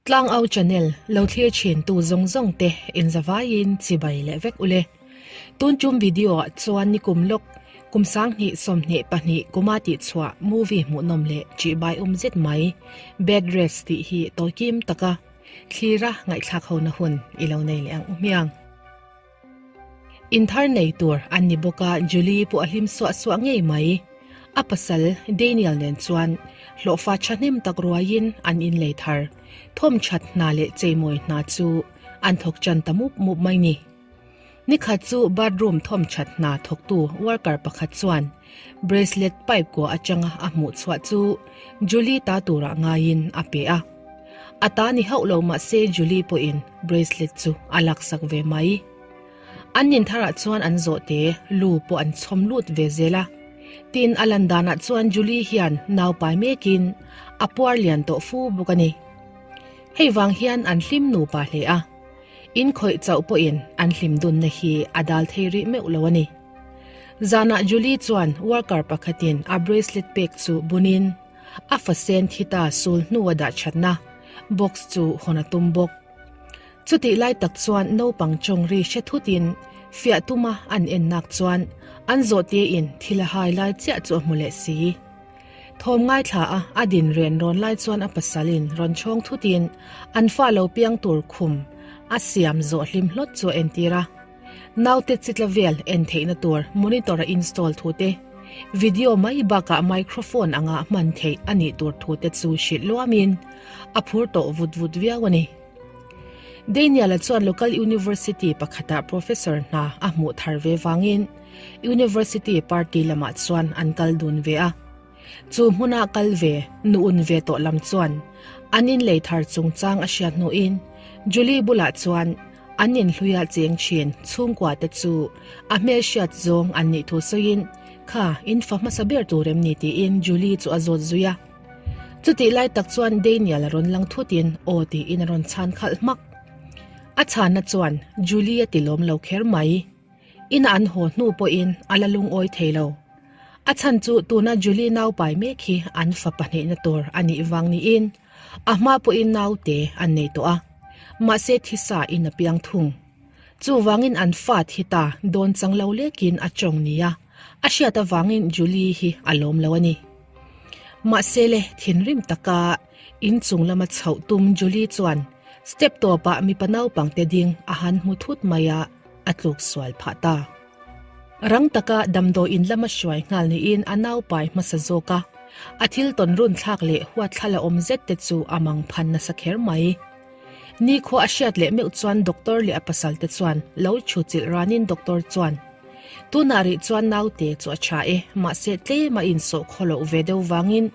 Tlangau channel lo thlir thin tu zawng zawng te inzavaiin chibai leh vek ule. Tun tum video ah chuan nikum lawk kum 20 22 kuma tih chhuah movie hmuhnawm leh ṭihbai awm zet mai Bed Rest tih hi tawikim taka thlira ngaihthlak hona hun i lo nei leh ang u hmiang. In thar nei tur an ni bawk a, Julie pawh a hlim suah suah ngei mai. A pasal Daniel nen chuan hlawhfa thahnem tak ruaiin an inlei thar. Thawmthat hna leh cheimawi hna chu an thawk tan ta mup mup mai ni. Nikhat chu bathroom thawmthat hna thawktu worker pakhat chuan bracelet pipe kua atanga a hmuh chhuah chu Julie ta turah ngaiin a pe a. A ta ni hauh lo mahse Julie pawhin bracelet chu a laksak ve mai. An intharah chuan an zawhte lu pawh an chhawm lut ve zel a. Tin, a lan danah chuan Julie hian nau pai mekin a puar lian tawh fu bawk a ni. Hei vang hian an hlim nupa hle a. In khawih chauh pawhin an hlim dunna hi a dal thei rih meuh lo a ni. Zanah Julie chuan worker pakhatin a bracelet pek chu bunin a fasen thi ta sul hnua dah thatna box chu hawn a tum bawk. Chutih lai tak chuan naupang chawng ri hre thutin fiah tuma an en nak chuan an zawhte-in thil a hai lai chiah chu a hmu leh si. Thawm ngaithla a a din ren rawn lai chuan a pasalin rawn chhawng thutin an fa lo piang tur khum a siam zawh hlim hlawt chu a entir a. Naute chitla vel en theihna tur monitor a install thu te, video mai bakah microphone anga hman theih a nih tur thu te chu hrilh luamin a phur tawh vut vut viau a ni. Daniel-a chuan local university pakhatah professor hna a hmuh thar ve vangin university party lamah chuan an kal dun ve a. Chu hmuna kal ve, nu un ve tawh lam chuan an inlei thar chungchang a hriat hnuin Julie bulah chuan an inhluia cheng thin chhungkua te chu a hmelhriat zawng an nih thu sawiin kha in fa hmasa ber tur em ni tiin Julie chu a zawt zui a. Chutih lai tak chuan Daniel a rawn lang thutin aw tiin a rawn chhan khalh hmak. A chhanna chuan Julie a ti lawm lo kher mai. Ina an haw hnu pawhin a la lungawi thei lo. A chhan chu tuna Julie nau pai mek hi an fa pahnihna tur a nih vang niin a hma pawhin naute an nei tawh a, mahse thisa in a piang thung. Chuvangin an fa thi ta dawn chang lo lekin a tawng nia a hriat avangin Julie hi a lawm lo a ni. Mahse le thinrim taka inchung lama chhoh tum Julie chuan step tawpah mipa naupangte ding a han hmu thut mai a, a tluk sual phah ta. Rang taka damdawiin lama hruai nghal niin a naupai hmasa zawk a, a thil tawn run thlak leh huatthlala awm zet te chu a mang phan nasa kher mai. Nikhua a hriat leh meuh chuan doctor leh a pasal te chuan lo thu chilh ranin doctor chuan, Tunah rih chuan naute chu a tha e, mahse tlem a insawh khaw loh ve deuh vangin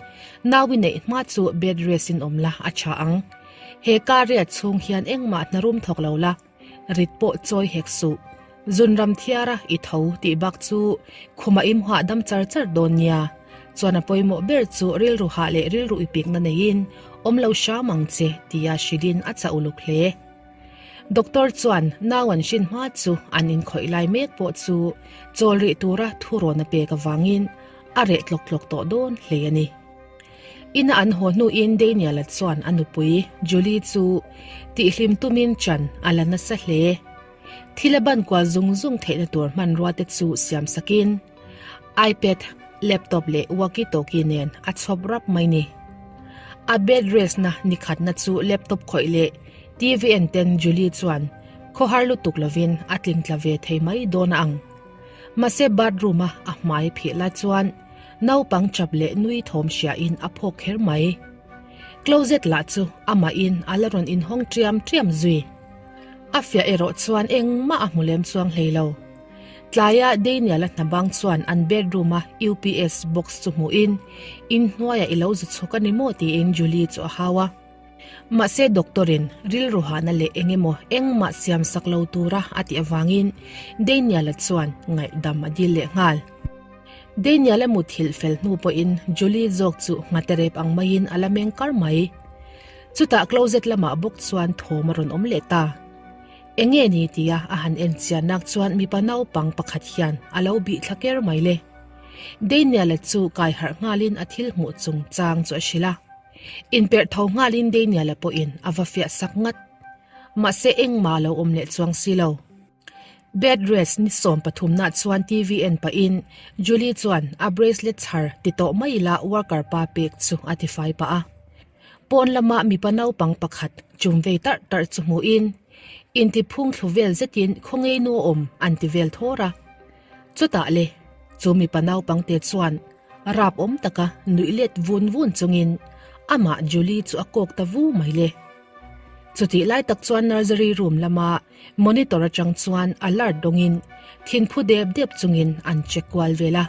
nau i neih hma chu bed rest in awm la a tha ang. He car riat chhung hian engmah hna rum thawk lo la, Rit pawh chawi hek suh. Zunram thiara i tho tih bak chu khuma im hahdam char char dawn nia. Chuan a pawimawh ber chu rilru hah leh rilru i pikna neiin awm lo hram ang che tia hrilhin a chah uluk hle. Doctor chuan nau an hrin hma chu an inkhawih lai mek pawh chu chawl rih tura thu rawn a pek avangin a reh tlawk tlawk tawh dawn hle a ni. Ina an haw hnuin Daniel-a chuan a nupui Julie chu tihhlim tumin chan a la nasa hle. Thil a ban kual zung zung theihna tur hmanrua te chu siam sakin iPad, laptop leh walkie-talkie nen a chhawp rap mai ni. A bed rest-na nikhatna chu laptop khawih leh TV en ten Julie chuan khawhar lutuk lovin a tlingtla ve thei mai dawn a ang. Mahse bathroom-a a hmai phih lai chuan naupang chap leh nui thawm hriain a phawk kher mai. Closet lah chu amahin a la rawn inhawng ṭiam ṭiam zui. A fiah erawh chuan engmah a hmu lem chuang hlei lo. Tlaia Daniel-a hna bang chuan an bedroom-a UPS box chu hmuhin, Inhnuaiah i lo zu chhuk a ni maw? tiin Julie chu a hau a. Mahse doctor-in rilru hahna leh eng emaw engmah siam sak lo tura a tih avangin Daniel-a chuan ngaihdam a dil leh nghal. Daniel-a muthilh fel hnu pawhin Julie zawk chu nghate rep ang maiin a la meng kar mai. Chutah closet lamah bawk chuan thawm a rawn awm leh ta. Enge ni tia a han en chian nak chuan mipa naupang pakhat hian a lo bih thla ker mai le. Daniel-a chu kai harh nghalin a thil hmuh chungchang chu a hrilh a. Inperh tho nghalin Daniel-a pawhin a va fiah sak ngat. Mahse engmah a lo awm leh chuang si lo. Bed rest ni 13 nah chuan TV en pahin Julie chuan a bracelet chhar ti tawh mai ila worker pa pek chu a tifai pah a. Pawn lama mipa naupang pakhat chum vei tarh tarh chu hmuhin inti phung thlu vel zetin khawngei nu awm an ti vel thawr a. Chutah le, chu mipa naupang te chuan rap awm taka nuih let vun vun chungin amah Julie chu a kawk ta vu mai le. Chutih lai tak chuan nursery room lama monitor atang chuan alert dawngin thinphu dep dep chungin an check kual vel a.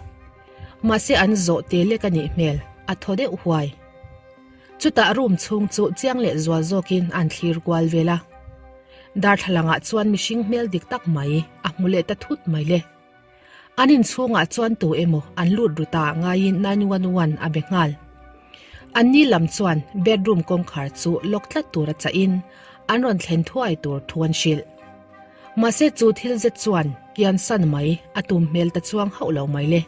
Mahse an zawh te lek a nih hmel, a thaw deuh huai. Chutah room chhung chu chiang leh zual zawkin an thlir kual vel a. Darthlalangah chuan mihring hmel dik tak mai a hmu leh ta thut mai le. An inchhungah chuan tu emaw an lut ru ta ngaiin 911 a be nghal. Anni lam chuan bedroom kawngkhar chu lock tlat tur a chahin an rawn thlen thuai tur thu an hrilh. Mahse chu thil zet chuan kiansan mai a tum hmel ta chuang hauh lo mai le.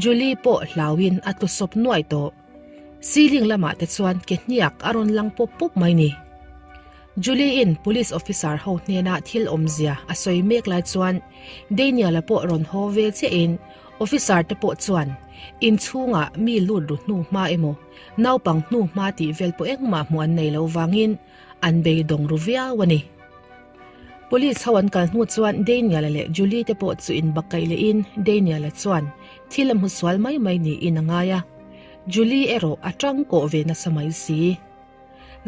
Julie pawh hlauin a tlu sawp nuai tawh. Ceiling lamah te chuan ke hniak a rawn lang pawp pawp mai ni. Julie-in police officer ho hnena thil awmzia a sawi mek lai chuan Daniel-a pawh rawn haw ve chiahin officer te pawh chuan inchhungah mi lut ru hnu hma emaw naupang hnu hma tih vel pawh engmah hmuh an nei lo vangin an beidawng ru viau a ni. Police ho an kal hnu chuan Daniel-a leh Julie te pawh chu inbakkaih lehin Daniel-a chuan thil a hmu sual mai mai niin a ngai a, Julie erawh a tangkawh ve nasa mai si.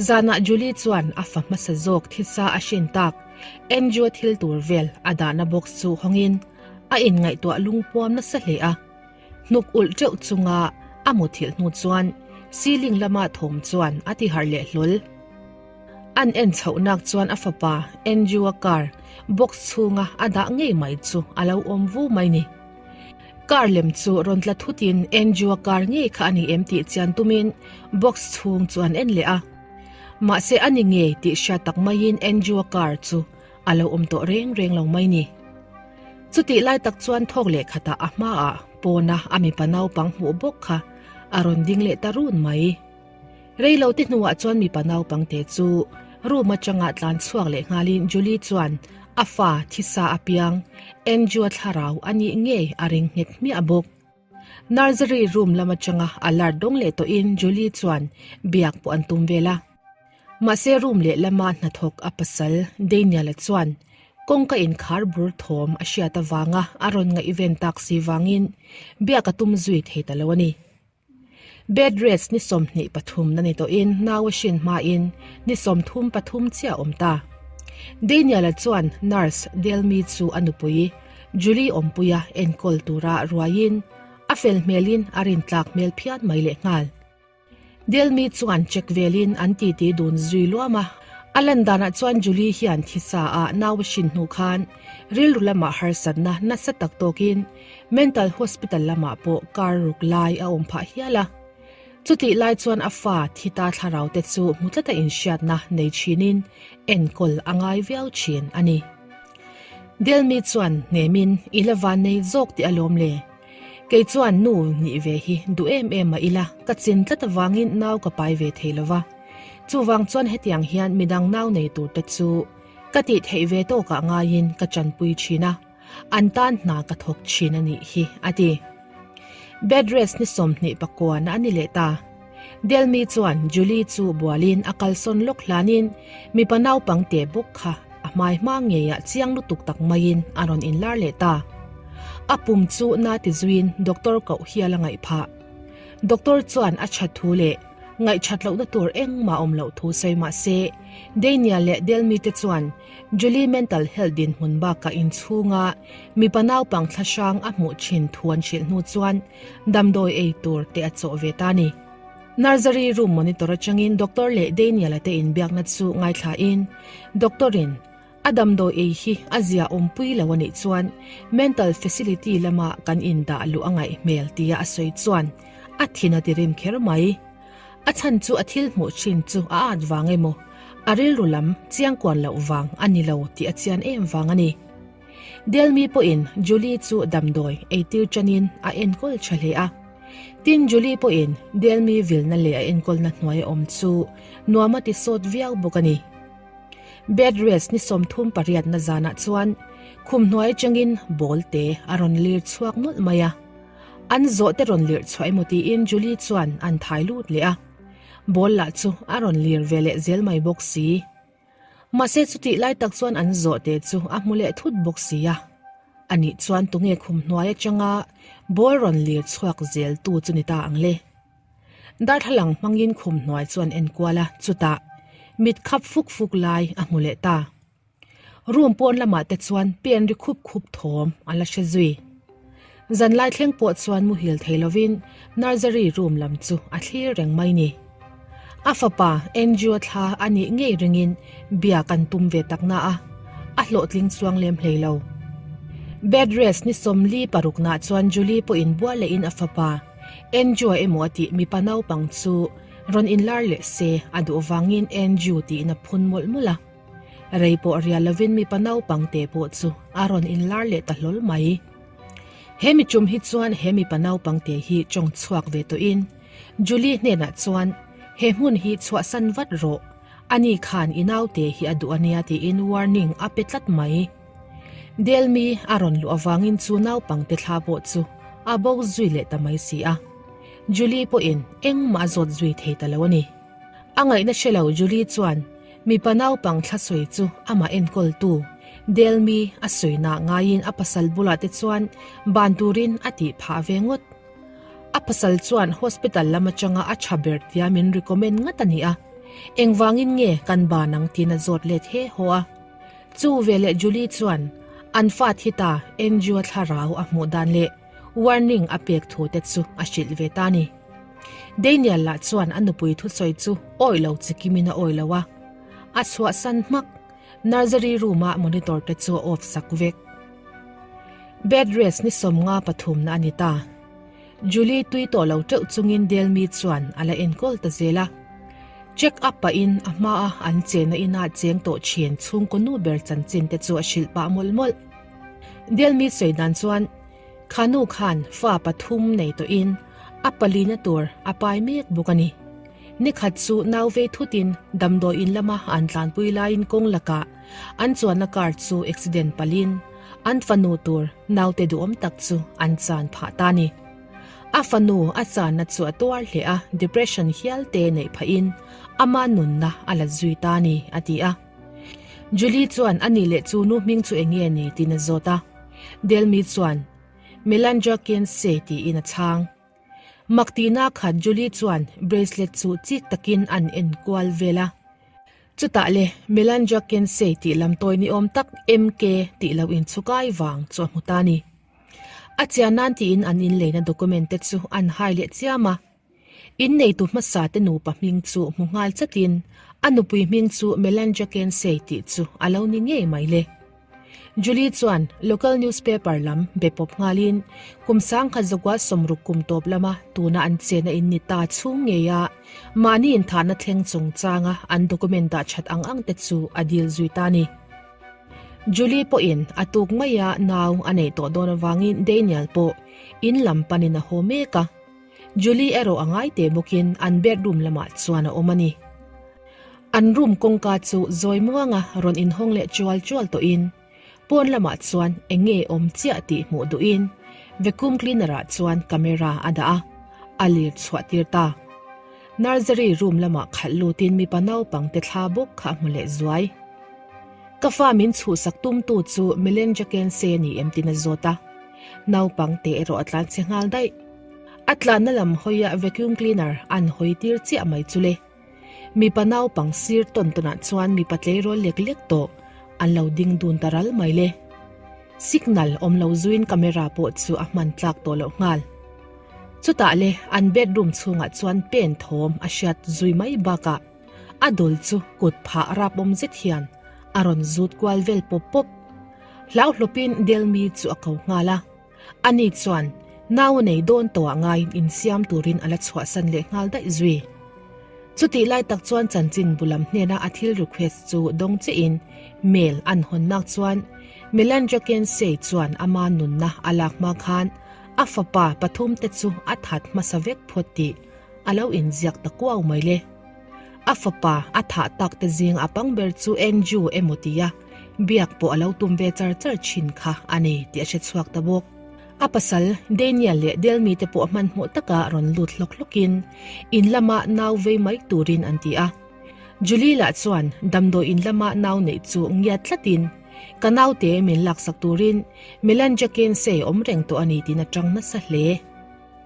Zanah Julie chuan a fa hmasa zawk thisa a hrin tak Andrew-a thil tur vel a dahna box chu hawngin a inngaihtuah lungpuam nasa hle a. Hnuk ulh teuh chunga a muthilh hnu chuan ceiling lama thawm chuan a ti harh leh hlawl. An en chhoh nak chuan a fapa Andrew-a car box chhunga a dah ngei mai chu a lo awm vu mai ni. Car lem chu rawn tla thutin Andrew-a car ngei kha a ni em tih chian tumin box chhung chu an en leh a. Mahse a ni ngei tih hriat tak maiin Andrew-a car chu a lo awm tawh reng reng lo mai ni. Chutih lai tak chuan thawk leh khatah a hmaah pawna a mipa naupang hmuh bawk kha a rawn ding leh ta run mai. Rei lo te hnuah chuan mipa naupang te chu room atanga tlan chhuak leh nghalin Julie chuan a fa thisa a piang Andrew-a thlarau a nih ngei a ring nghet hmiah bawk. Nursery room lam atanga alert dawng leh tawhin Julie chuan biak pawh an tum vel a. Mahse room leh lama hnathawk a pasal Daniel-a chuan kawngka inkhar bur thawm a hriat avanga a rawn ngaihven tak si vangin biak a tum zui thei ta lo a ni. Bed rest ni 23 na ni tawhin nau a hrin hmain ni 33 chiah a awm ta. Daniel-a chuan nurse Delmi chu a nupui Julie awmpuia enkawl tura ruaiin a fel hmelin a rintlak hmel phian mai lehnghal. Delmi chuan check velin an titi dun zui luam a, a lan danah chuan Julie hian thisa ah nau a hrin hnu khan rilru lamah harsatna nasa tak tawkin Mental Hospital lamah pawh kar ruk lai a awm phah hial a. Chutih lai chuan a fa thi ta thlarau te chu hmu tlata inhriatna nei thinin enkawl a ngai viau thin a ni. Delmi chuan hnemin i la van nei zawk tih alawm le. Kei chuan nu nih ve hi duh em em mah ila ka chin tlat avangin nau ka pai ve thei lova. Chuvang chuan hetiang hian midang nau nei tur te chu ka tih theih ve tawkah ngaiin ka tanpui thin a. An tan hna ka thawk thin a nih hi, a ti. Bed rest ni 20 pakuan a ni leh ta. Delmi chuan Julie chu bualin a kalsawn lawk hlanin mipa naupang te bawk kha a hmai hma ngeiah chiang lutuk tak maiin a rawn inlar leh ta. A pum chu na ti zuiin doctor koh hial a ngaih phah. Doctor chuan a that thu leh ngaihthat lohna tur engmah awm loh thu sawi mah se Daniel leh Delmi te chuan Julie mental health dinhmun bakah inchhunga mipa naupang thlahrang a hmuh thin thu an hrilh hnu chuan damdawi ei tur te a chawh ve ta a ni. Nursery room monitor atangin doctor leh Daniel-a te inbiakna chu ngaithlain doctor-in a damdawi ei hi a zia awmpui lo a nih chuan mental facility lama kan indah luh a ngaih hmel tia a sawi chuan a thin a ti rim kher mai. A chhan chu a thil hmuh thin chu a at vang emaw, a rilru lam chiangkuan loh vang a ni lo tih a chian em vang a ni. Delmi pawhin Julie chu damdawi eitir tanin a enkawl tha hle a. Tin, Julie pawhin Delmi vilna leh a enkawlna hnuai a awm chu nuam a ti sawt viau bawk a ni. Bed rest ni 38 na zanah chuan khum hnuai atangin ball te a rawn lir chhuak nawlh mai a. An zawh te rawn lirh chhuah emaw tiin Julie chuan an thai lut leh a. Ball lah chu a rawn lir ve leh zel mai bawk si. Mahse chutih lai tak chuan an zawh te chu a hmu leh thut bawk si a. Anih chuan tunge khum hnuai atanga ball rawn lir chhuak zel tu chu ni ta ang le. Darthlalang hmangin khum hnuai chuan en kual a, chutah mit khap fuk fuk lai a hmu leh ta. Room pawn lamah te chuan pen ri khup khup thawm a la hre zui. Zanlai thleng pawh chuan muhil thei lovin nursery room lam chu a thlir reng mai ni. A fapa Andrew-a thla a nih ngei ringin biak an tum ve tak na a, a hlawhtling chuang lem hlei lo. Bed rest ni 46 nah chuan Julie pawhin bual lehin a fapa Andrew-a emaw a tih mipa naupang chu rawn inlar leh se a duh vangin Andrew tiin a phun mawlh mawlh a. Rei pawh rial lovin mipa naupang te pawh chu a rawn inlar leh ta hlawl mai. He mi tum hi chuan he mipa naupang te hi tawng chhuak ve tawhin Julie hnenah chuan he hmun hi chhuahsan vat rawh, ani khan i naute hi a duh ania tiin warning a pe tlat mai. Delmi a rawn luh avangin chu naupang te thla pawh chu a bo zui leh ta mai si a. Julie pawhin engmah a zawt zui thei ta lo a ni. A ngaihna hre lo Julie chuan mipa naupang thla sawi chu amah enkawltu Delmi a sawina ngaiin a pasal bulah te chuan ban turin a tih phah ve ngawt. A pasal chuan hospital lam atanga a tha ber tia min recommend ngat a ni a, engvangin nge kan ban ang tiin a zawt let he haw a. Chu veleh Julie chuan an fa thi ta Andrew-a thlarau a hmuh dan leh warning a pek thu te chu a hrilh ve ta a ni. Daniel lah chuan a nupui thusawi chu awih lo chikimin a awih lo a, a chhuahsan hmak. Nursery room-a monitor te chu a off sak vek. Bed rest ni 53 na a ni ta. Julie tui tawh lo teuh chungin Delmi chuan a la enkawl ta zel a. Check up pahin a hmaa an chenna inah cheng tawh thin chhungkaw nu ber chanchin te chu a hrilh pah mawlh mawlh. Delmi sawi dan chuan Kha nu khan fa pathum nei tawhin a palina tur a pai mek bawk a ni. Nikhat chu nau vei thutin damdawi in lama an tlanpui laiin kawng lakah an chuanna car chu accident palhin an fanu tur naute duhawm tak chu an chan phah ta a ni. A fanu a channa chu a tuar hle a, depression hial te neih phahin ama nunna a la zui ta a ni, a ti a. Julie chuan a nih leh chu nu hming chu eng nge ni tiin a zawt a. Delmi chuan, Melandra Kinsey tiin a chhang. Mak tihna khat Julie chuan bracelet chu chik takin an en kual vel a. Chutah le Melandra Kinsey tih lam tawi ni awm tak MK tih lo inchhukai vang chu a hmu ta a ni. A chian nan tiin an inleina document te chu an hai leh chiam a. Inneitu hmasa te nupa hming chu hmu nghal chatin a nupui hming chu Melandra Kensei tih chu a lo ni ngei mai le. Julie chuan local newspaper lam be pawp nghalin kum 1960 kum tawp lama tuna an chena in ni ta chhung ngeia mahni inthahna thleng chungchanga an document dah that ang ang te chu a dil zui ta a ni. Julie pawhin a tuk maia nau a neih tawh dawn avangin Daniel pawh in lam panin a haw mek a. Julie erawh a ngai teh bawkin an bedroom lamah chuan a awm a ni. An room kawngka chu zawi muanga rawn inhawng leh chual chual tawhin pawn lamah chuan eng nge awm chiah tih hmuh duhin vacuum cleaner ah chuan camera a dah a, a lir chhuah tir ta. Nursery room lamah khalh lutin mipa naupang te thla bawk kha a hmu leh zuai. Ka fa min chhuhsak tumtu chu Milen Jakense a ni em tiin a zawt a. Naupang te erawh a tlan chhe nghal daih. A tlanna lam hawia vacuum cleaner an hawi tir chiah mai chu le. Mipa naupang sir tawn tawnah chuan mipa tleirawl lek lek tawh an lo ding dun ta ral mai le. Signal awm lo zuiin camera pawh chu a hman tlak tawh loh nghal. Chutah le an bedroom chhungah chuan pen thawm a hriat zui mai bakah a dul chu kut phah rapawm zet hian a rawn zut kual vel pawp pawp. Hlauhlawpin Delmi chu a ko nghal a. Ani chuan nau a nei dawn tawhah ngaiin insiam turin a la chhuahsan leh nghal daih zui. Chutih lai tak chuan chanchin bu lam hnena a thil request chu dawng chiahin mail an hawnnak chuan Melandra Kensei chuan ama nunna a lak hma khan. A fapa pathumte chu a that hmasa vek phawt tih a lo inziak ta kuau mai le. A fapa a thah tak te zing a pang ber chu Andrew emaw tia biak pawh a lo tum ve char char thin kha a ni tih a hre chhuak ta bawk. A pasal Daniel leh Delmi te pawh hmanhmawh taka rawn lut hlawk hlawkin in lama nau vei mai turin an ti a. Julie lah chuan damdawi in lama nau neih chu ngiat tlatin ka naute min laksak turin Milan Jakense awm reng tawh a ni tiin a tang nasa hle.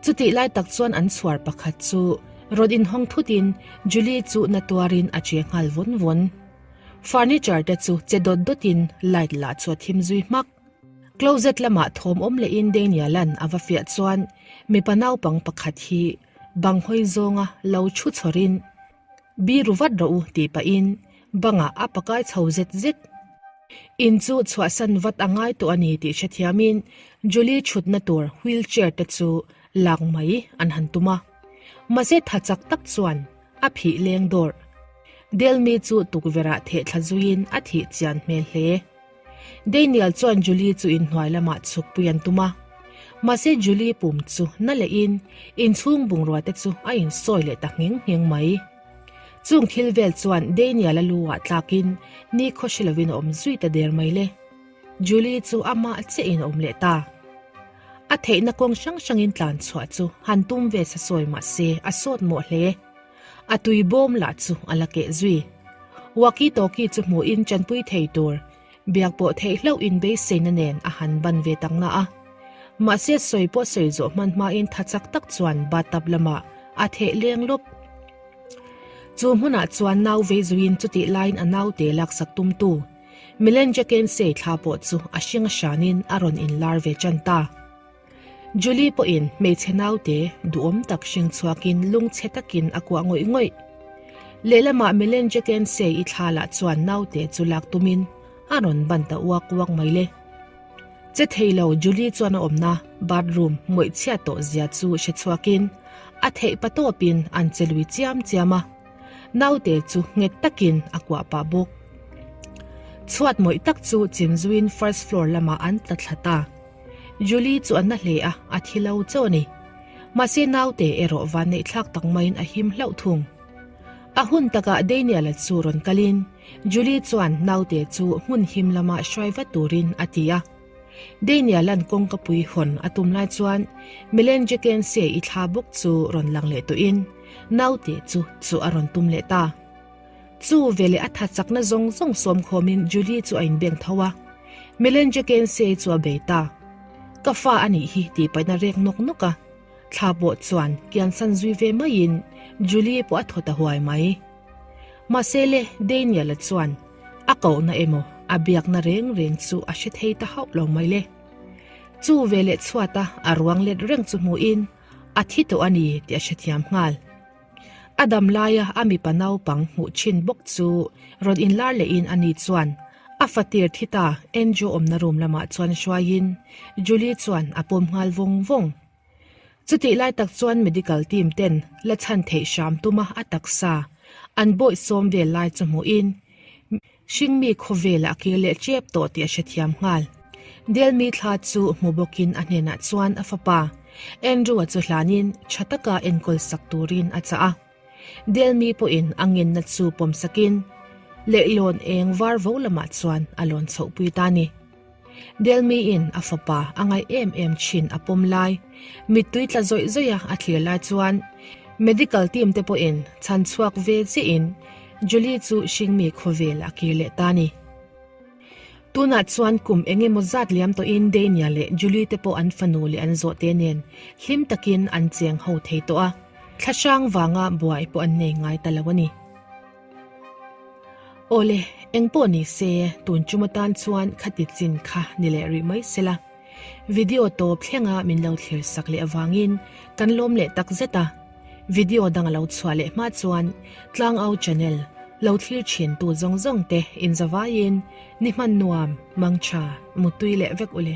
Chutih lai tak chuan an chhuar pakhat chu rawn inhawng thutin Julie chu na tuarin a che nghal vawn vawn. Furniture te chu che dawt dawtin light lah chu a thim zui hmak. Closet lamah thawm awm lehin Daniel-a'n a va fiah chuan mipa naupang pakhat hi bang hawi zawnga lo thu chhawrin Biru vat rawh u tih pahin bangah a pakai chho zet zet. In chu chhuahsan vat a ngai tawh a ni tih hrethiamin Julie chhutna tur wheel chair te chu lak mai an han tum a. Mahse tha chak tak chuan a phih leng dawrh. Delmi chu tukverhah thehthla zuiin a thih chian hmel hle. Daniel chuan Julie chu inhnuai lamah chhukpui an tum a. Mahse Julie pum chu na lehin inchhung bungrua te chu a insawi leh ta ngheng ngheng mai. Chung thil vel chuan Daniel-a lu ah tlakin ni khaw hre lovin a awm zui ta der mai le. Julie chu amah chiahin a awm leh ta. A theihna kawng hrang hrangin tlan chhuah chu han tum ve sa sawi mah se a sawt mawh hle. A tui bawm lah chu a la keh zui. Walkie talkie chu hmuhin chanpui thei tur biak pawh theih hlauh in beiseina nen a han ban ve tak na a. Mahse sawi pawh sawi zawh hman hmain tha chak tak chuan bathtub lamah a theh leng lawp. Chu hmunah chuan nau vei zuiin chutih laiin a naute laksak tumtu Milen Jackense thla pawh chu a hring a hranin a rawn inlar ve tan ta. Julie pawhin hmeichhe naute duhawm tak hring chhuakin lungchhe takin a kuah ngawih ngawih. Lehlamah Milen Jackense i thla lah chuan naute chu lak tumin a rawn ban ta uak uak mai le. Che thei lo Julie chuan a awmna bathroom ngawih chhiat tawh zia chu hre chhuakin a theih pa tawpin an che lui chiam chiam a, naute chu nghet takin a kuah pah bawk. Chhuat mawih tak chu chim zuiin first floor lamah an tla thla ta. Julie chu a na hle a, a thi lo chauh a ni. Mahse naute erawh vanneih thlak tak maiin a him hlauh thung. A hun takah Daniel-a chu rawn kalin Julie chuan naute chu hmun him lama hruai vat turin a ti a. Daniel-a'n kawngka pui hawn a tum lai chuan Milen Jekense i thla bawk chu rawn lang leh tawhin naute chu chu a rawn tum leh ta. Chu veleh a tha chakna zawng zawng sawm khawmin Julie chu a inbeng tho a. Milen Jekense chu a bei ta. Ka fa a nih hi tih paihna rek nawk nawk a. Thla pawh chuan kiansan zui ve maiin Julie pawh a thaw ta huai mai. Mahse le, Daniel-a chuan a kohna emaw a biakna reng reng chu a hre thei ta hauh lo mai le. Chu veleh chhuata a ruang let reng chu hmuhin a thi tawh a ni tih a hrethiam nghal. A dam laia a mipa naupang hmuh thin bawk chu rawn inlar lehin ani chuan a fatir thi ta Andrew awmna room lamah chuan hruaiin Julie chuan a pawm nghal vawng vawng. Chutih lai tak chuan medical team ten la chhan theih hram tuma a taksa an bawih sawm vel lai chu hmuhin hringmi khawvelah a kir leh tep tawh tih a hrethiam nghal. Delmi thla chu hmu bawkin a hnenah chuan a fapa Andrew-a chu hlanin tha taka enkawl sak turin a chah a. Delmi pawhin a ngenna chu pawm sakin leihlawn eng var vo lamah chuan a lawn chhohpui ta a ni. Delmi-in a fapa a ngaih em em thin a pawm lai, mittui tla zawih zawih a a thlir lai chuan medical team te pawhin chhan chhuak ve chiahin Julie chu hringmi khawvel a kir leh ta a ni. Tunah chuan kum eng emaw zat liam tawhin Dania leh Julie te pawh an fanu leh an zawhte nen hlim takin an cheng ho thei tawh a, thlahrang vanga buai pawh an nei ngai ta lo a ni. Awle, eng pawh ni se, tun tum atan chuan khati chin kha ni leh rih mai sela. Video tawp thlenga min lo thlir sak leh avangin kan lawm leh tak zet a. Video dang a lo chhuah leh hma chuan Tlangau channel lo thlir thin tu zawng zawng te inzavaiin ni hman nuam, mangtha, mutui leh vek ule.